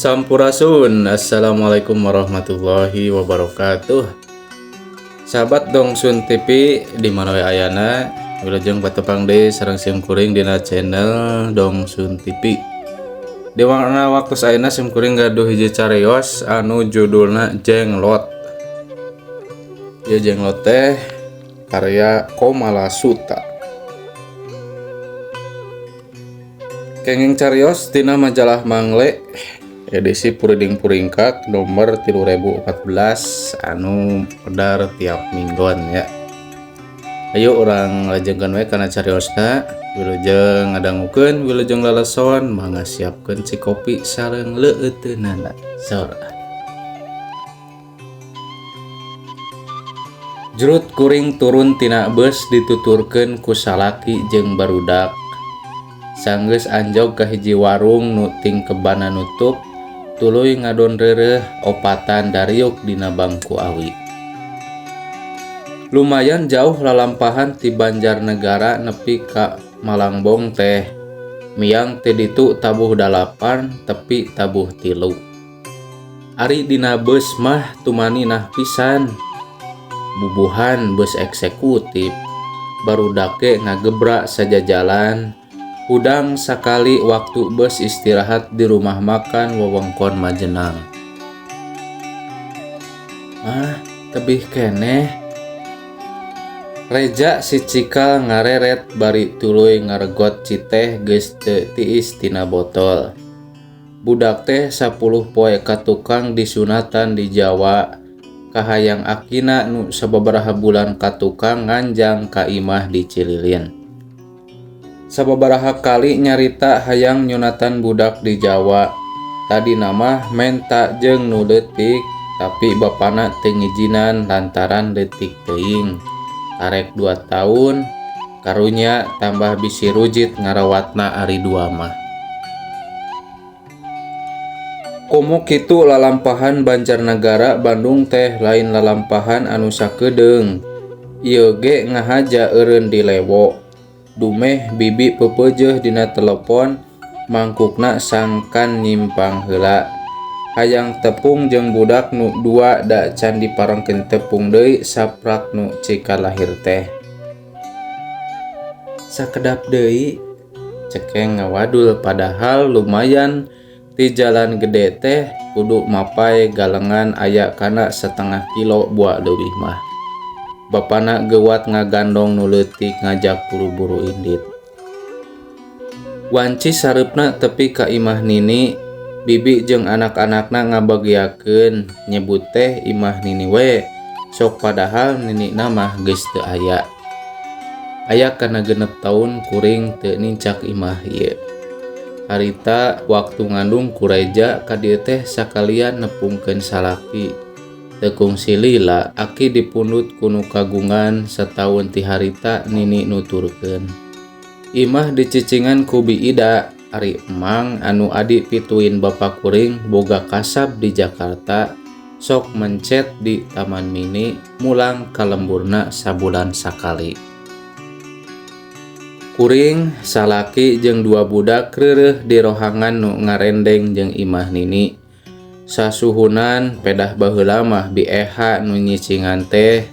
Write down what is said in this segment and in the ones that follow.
Sampurasun. Assalamualaikum warahmatullahi wabarakatuh. Sahabat Dongsun TV di mana we ayana, wilujeng patepang deui sareng sim kuring dina channel Dongsun TV. Di mana waktu ayeuna sim kuring gaduh hiji carios anu judulna Jenglot. Ya, Jenglot teh karya Komala Suta. Kenging carios tina majalah Mangle edisi Puriding Puringkak nomor 3014 anu pedar tiap mingguan ya. Ayo urang lajengkeun we kana cariosna. Wilujeng ngadangukeun, wilujeng laleson, mangga siapkeun cikopi sareng leueuteunana. Sora. Jrut kuring turun tina bus dituturkeun ku salaki jeung barudak. Sanggeus anjog ka hiji warung nu tingkebana nutup, tuluy ngadon reureuh opatan dariuk dina bangku awi. Lumayan jauh lalampahan ti Banjarnegara nepi ka Malangbong teh. Miang ti ditu tabuh 8 tepi tabuh 3. Ari dina beus mah tumaninah pisan. Bubuhan beus eksekutif, barudak ge ngagebrak sajajalan. Hudang sakali waktu beus istirahat di rumah makan wewengkon Majenang. Ah, tebih keneh. Reja si cikal ngareret bari tuluy ngaregot citeh geus teu tiis tina botol. Budak teh 10 poe ka tukang disunatan di Jawa. Kahayang akina nu sababaraha bulan ka tukang nganjang ka imah di Cililin. Sababaraha kali nyarita hayang nyunatan budak di Jawa. Tadi nama menta jeung nu leutik, tapi bapana teu ngijinan lantaran leutik teuing. Karek 2 tahun, karunya tambah bisi rujit ngarawatna ari dua mah. Komo kitu lalampahan Banjarnegara Bandung teh lain lalampahan anu sakedeung. Ieu ge ngahaja eureun di lewo. Dumeh bibi pepeujeuh dina telepon mangkukna sangkan nyimpang heula. Hayang tepung jeung budak nu 2 da can diparengkeun tepung deui saprak nu cikal lahir teh. Sakedap deui cekeng ngawadul padahal lumayan ti jalan gede teh kudu mapai galengan aya kana setengah kilo buah leuwih mah. Bapana gewat ngagandong nu leutik ngajak buru-buru indit. Wanci sareupna tepi ka imah nini, bibi jeung anak-anakna ngabagiakeun nyebut teh imah nini we, sok padahal ninina mah geus teu aya. Aya kana 6 taun kuring teu nincak imah ieu. Harita waktu ngandung ku Reja ka dieu teh sakalian nepungkeun salaki. Teu kungsi lila, aki dipundut ku nu kagungan sataun ti harita nini nuturkeun. Imah dicicingan ku Bi Ida, ari emang anu adi pituin bapa kuring boga kasab di Jakarta, sok mencet di Taman Mini mulang ka lemburna sabulan sakali. Kuring, salaki jeung 2 budak reureuh di rohangan nu ngarendeng jeung imah nini. Sasuhunan pedah baheula mah Bi Eha nu nyicingan teh.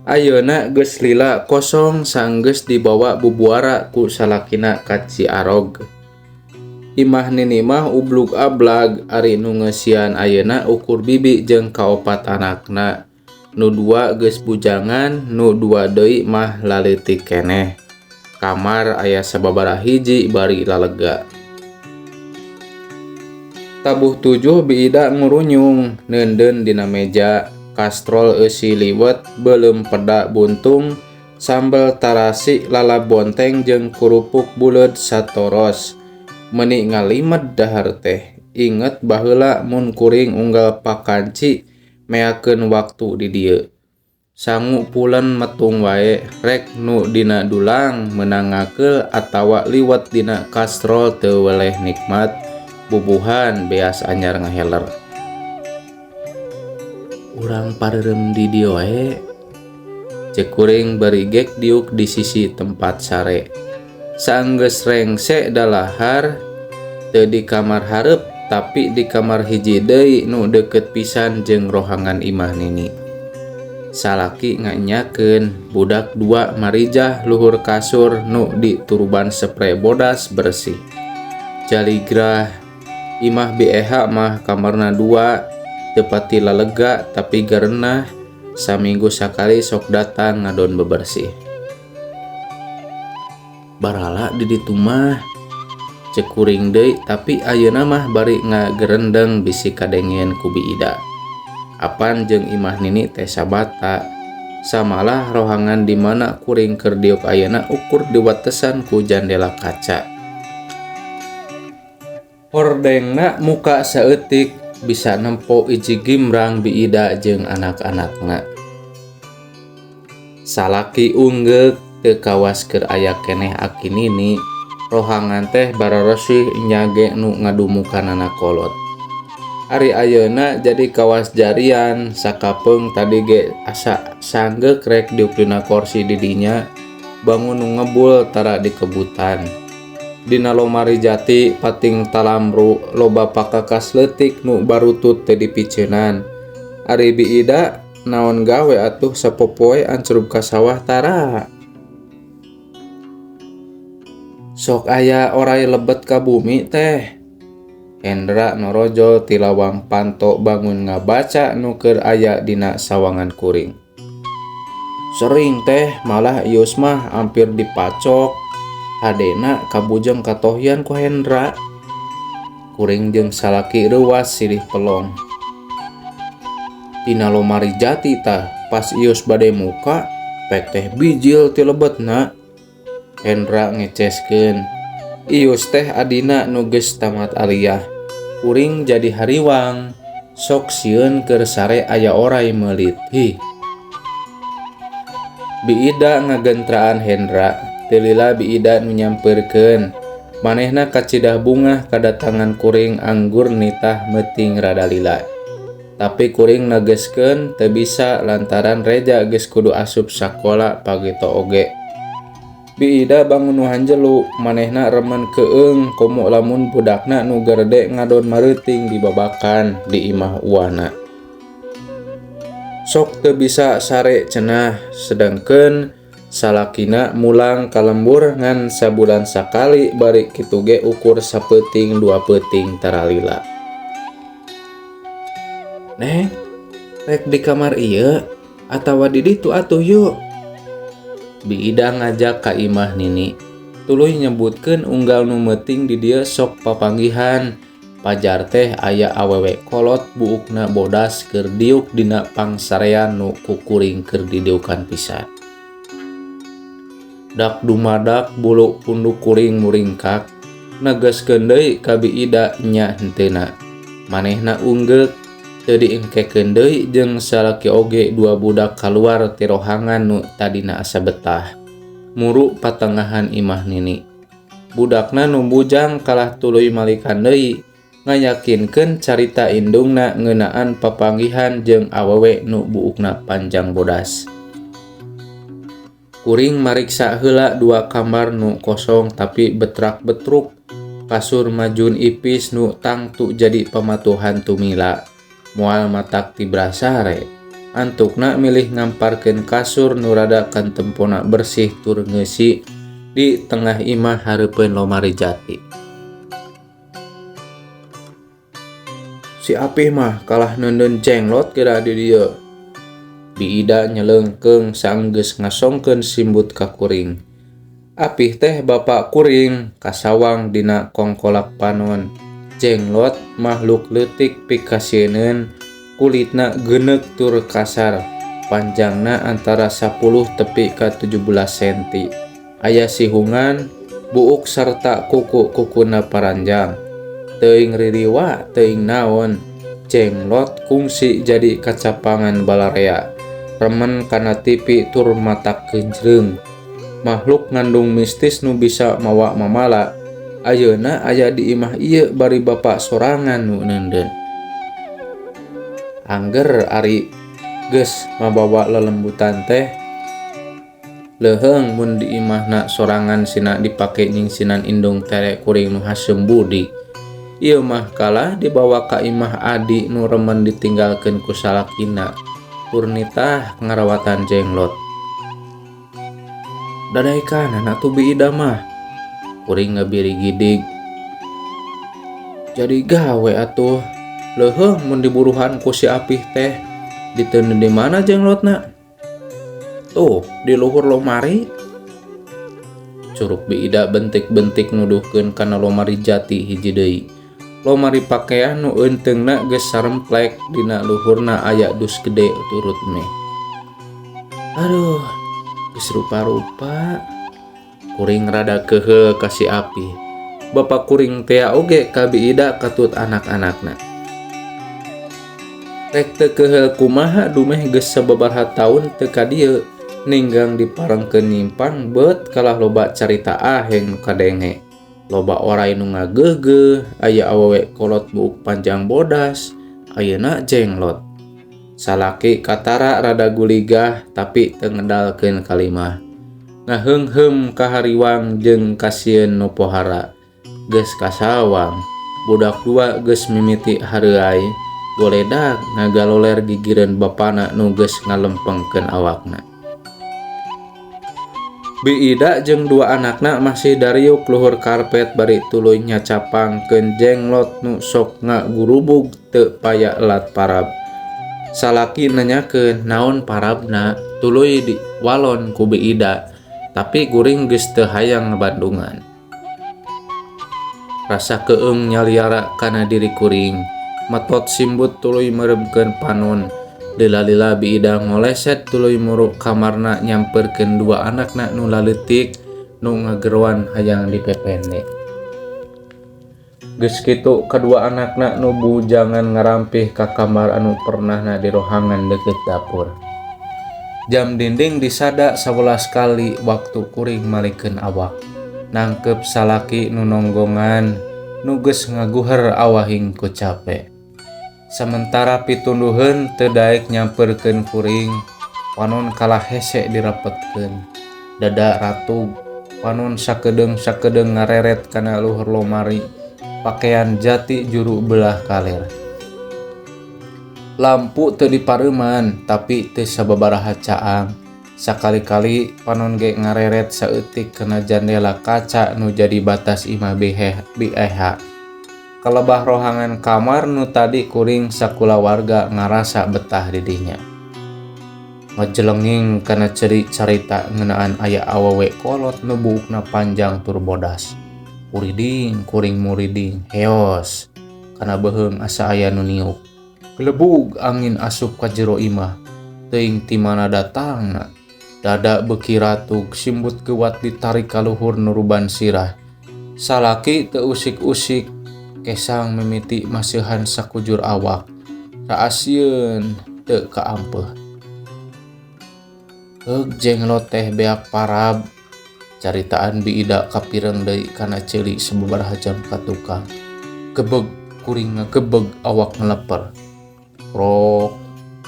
Ayeuna geus lila kosong sanggeus dibawa bubuara ku salakina ka Ciarog. Imah nini mah ublug ablag ari nu ngeusian ayeuna ukur bibi jeung kaopat anakna. Nu 2 geus bujangan, nu 2 deui mah laleutik keneh. Kamar aya sababaraha hiji bari lalega. Tabuh 7 Bi Ida ngurunyung neundeun dina meja, kastrol eusi liwet, beuleum peda buntung, sambel tarasi lalab bonteng jeung kurupuk buleud satoros. Meuni ngalimed dahar teh. Inget baheula mun kuring unggal pakanci meakeun waktu di dieu. Sangu pulen metung wae, rek nu dina dulang meunang ngakeul atawa liwet dina kastrol teu weleh nikmat. Bubuhan beas anyar ngaheler. Urang pareureum di dieu wae. Ceuk kuring bari gek diuk di sisi tempat sare. Saenggeus rengse dalahar teu di kamar hareup. Tapi di kamar hiji deui nu deukeut pisan jeung rohangan imah Nini. Salaki ngaenyakeun, budak dua marijah luhur kasur nu dituruban sepre bodas bersih. Jaligrah, imah Bi Eha mah kamarna dua, teu pati lalega tapi garenah, saminggu sakali sok datang ngadon bebersih. Barala di ditu mah, cek kuring deui tapi ayeuna mah bari ngagerendeng bisi kadengean ku Bi Ida. Apan jeung imah Nini teh sabata. Samalah rohangan di mana kuring keur diuk ayeuna ukur diwatesan ku jandela kaca. Hordengna muka saeutik bisa nempo iji gimrang Bi Ida jeung anak-anakna. Salaki unggeuk teu kawas keur aya keneh aki Nini, rohangan teh bararesih nya ge nu ngadumukanana kolot. Ari ayeuna jadi kawas jarian sakapeung tadi ge asa sanggeuk rek diuk dina korsi di dinya bangun nu ngebul tara dikebutan. Dina lomari jati pating talamru loba pakakas leutik nu barutut teu dipiceunan. Ari Bi Ida naon gawe atuh sapopoe ancrub ka sawah tara. Sok aya oray lebet ka bumi teh. Hendra norojol ti lawang panto bangun ngabaca nu keur aya dina sawangan kuring. Sering teh malah Ius mah ampir dipacok. Hadena kabujeng katohyan ku Hendra. Kuring jeung salaki reuwas silih pelong. Dina lomari jati tah pas Ius bade muka pek teh bijil ti lebetna. Hendra ngeceskeun. Ius teh adina nu geus tamat aliyah. Kuring jadi hariwang. Sok sieun keur sare aya oray meulit. Hih. Bi Ida ngagentraan Hendra. Teu lila Bi Ida nu nyampeurkeun. Manehna kacidah bungah kadatangan kuring anggur nitah meuting rada lila. Tapi kuring negeskeun teu bisa lantaran Reja geus kudu asup sakola pagito oge. Bi Ida bangun nu hanjelu, manehna remen keung komo lamun budakna nu garede ngadon mareuting di babakan di imah uana. Sok teu bisa sare cenah, sedengkeun salakina mulang ka lembur ngan sabulan sakali bari kitu ge ukur sapeuting dua peuting taralila. Neng, rek di kamar ieu atawa di ditu atuh yuk. Bi Ida ngajak ka imah Nini. Tuluy nyebutkeun unggal nu meuting di dieu sok papanggihan. Pajar teh aya awewe kolot buukna bodas keur diuk dina pangsarean nu ku kuring keur didiukan pisan. Dak dumadak bulu punduk kuring muringkak, negeskeun deui ka Bi Ida nya henteuna. Manehna unggeuk teu diengkekeun deui jeung salaki oge dua budak kaluar ti rohangan nu tadina asa betah. Muru patengahan imah Nini. Budakna nu bujang kalah tuluy malikan deui ngayakinkeun carita indungna ngeunaan papanggihan jeung awewe nu buukna panjang bodas. Kuring mariksa heula dua kamar nu kosong tapi betrak-betruk. Kasur majun ipis nu tangtu jadi pamatuhan tumila. Moal matak tibra sare. Antukna milih ngamparkeun kasur nu rada kantempona bersih tur ngeusi di tengah imah hareupeun lomari jati. Si Apih mah kalah neundeun jenglot geura di dieu. Bi Ida nyeleungkeung saenggeus ngasongkeun simbut ka kuring. Apih teh bapa kuring kasawang dina kongkolak panon. Jenglot makhluk leutik pikasieun, kulitna geuneuk tur kasar, panjangna antara 10 tepi ka 17 senti. Aya sihungan, buuk sarta kuku-kukuna paranjang. Teuing ririwa, teuing naon. Jenglot kungsi jadi kacapangan balarea. Remen kana TV tur matak kenjreung. Makhluk ngandung mistis nu bisa mawa mamala. Ayeuna aya di imah ieu bari bapa sorangan nu neundeun. Angger ari geus mabawa lelembutan teh leuheung mun di imahna sorangan sina dipake nyingsinan indung tere kuring nu haseum budi. Ieu mah kalah dibawa ka imah adi nu remen ditinggalkeun ku salakina tur nitah ngarawatan Jenglot. Dadaekan atuh Bi Ida mah. Kuring ngabirigidig. Jadi gawe atuh. Leuheuh mun diburuhan ku si Apih teh. Diteundeun di mana jenglotna? Tuh, di luhur lomari. Curug Bi Ida bentik-bentik nuduhkeun kana lomari jati hiji deui. Lomari pakean nu eunteungna geus saremplek dina luhurna aya dus gede turut meh. Aduh, geus rupa-rupa. Kuring rada keuheul ka si Apih. Bapa kuring tea oge ka Bi Ida katut anak-anakna. Rek teu keuheul kumaha dumeh geus sababaraha taun teu ka dieu. Ninggang diparengkeun nyimpang beut kalah loba carita aheng nu kadenge. Loba oray nu ngageugeuh, aya awewe kolot buuk panjang bodas, ayeuna Jenglot. Salaki katara rada guligah tapi teu ngedalkeun kalimah. Ngaheungheum kahariwang jeung kasieun nu pohara. Geus kasawang, budak dua geus mimiti hareuay, goledag ngagaloler gigireun bapana nu geus ngalempengkeun awakna. Bi Ida jeung dua anakna masih dariuk luhur karpet bari tuluy nyacapangkeun Jenglot nu sok ngagurubug teu paya elat parab. Salaki nanyakeun naon parabna, tuluy diwalon ku Bi Ida, tapi kuring geus teu hayang ngabandungan. Rasa keung nyaliara kana diri kuring, metot simbut tuluy meureumkeun panon. Lila-lila Bi Ida ngoleset tuluy muru kamarna nyamperkeun dua anakna nu laleutik nu ngageroan hayang dipepende. Geus kitu kadua anakna nu bujangan ngarampih ka kamar anu pernahna dirohangan deukeut dapur. Jam dinding disada 11 kali waktu kuring malikeun awak. Nangkep salaki nu nonggongan nu geus ngaguher awahing ku cape. Samentara pitunduheun teu daek nyamperkeun kuring, panon kalah hese direpetkeun. Dada ratug, panon sakedeung-sakedeung ngareret kana luhur lomari, pakean jati juru belah kaler. Lampu teu dipareuman, tapi teu sababaraha caang. Sakali-kali panon ge ngareret saeutik kana jandela kaca nu jadi batas imah Bi Eha. Kalebah rohangan kamar nu tadi kuring sakulawarga ngarasa betah di dinya. Ngajelenging kana ceuri carita ngeunaan aya awewe kolot nu buukna panjang tur bodas. Kuriding kuring muriding heos kana beuheung asa aya nu niup. Gelebug angin asup ka jero imah. Teuing ti mana datangna. Dada beuki ratug simbut geuwat ditarik ka luhur nuruban sirah. Salaki teu usik-usik kesang mimiti maseuhan sakujur awak. Raasieun teu kaampeuh. Heug Jenglot teh beak parab. Caritaan Bi Ida kapireng deui kana ceuli sababaraha jam ka tukang. Gebeg kuring ngagebeg awak ngeleper. Krok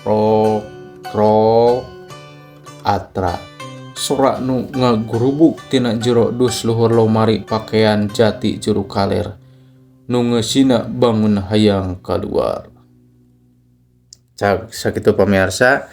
krok krok atra. Sora nu ngagurubug tina jero dus luhur lomari pakean jati juru kaler. Nu ngeusina bangun hayang kaluar. Cak sakitu pamirsa,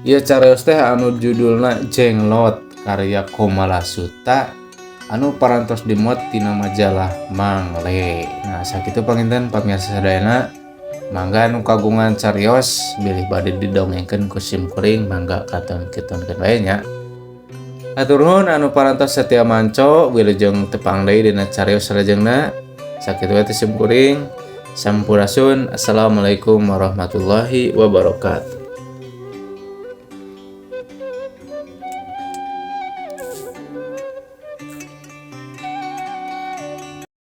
ieu cariyos teh anu judulna Jenglot karya Komala Suta anu parantos dimuat tina majalah Mangle. Nah sakitu panginten pamirsa sadayana, mangga anu kagungan carios bilih bade didongengkeun ku sim kuring mangga katon-ketonkeun wae nya. Hatur nuhun anu parantos setia manco wilujeng tepang deui dina carios salajengna. Sakitu wae ti sim kuring. Sampurasun. Assalamualaikum warahmatullahi wabarakatuh.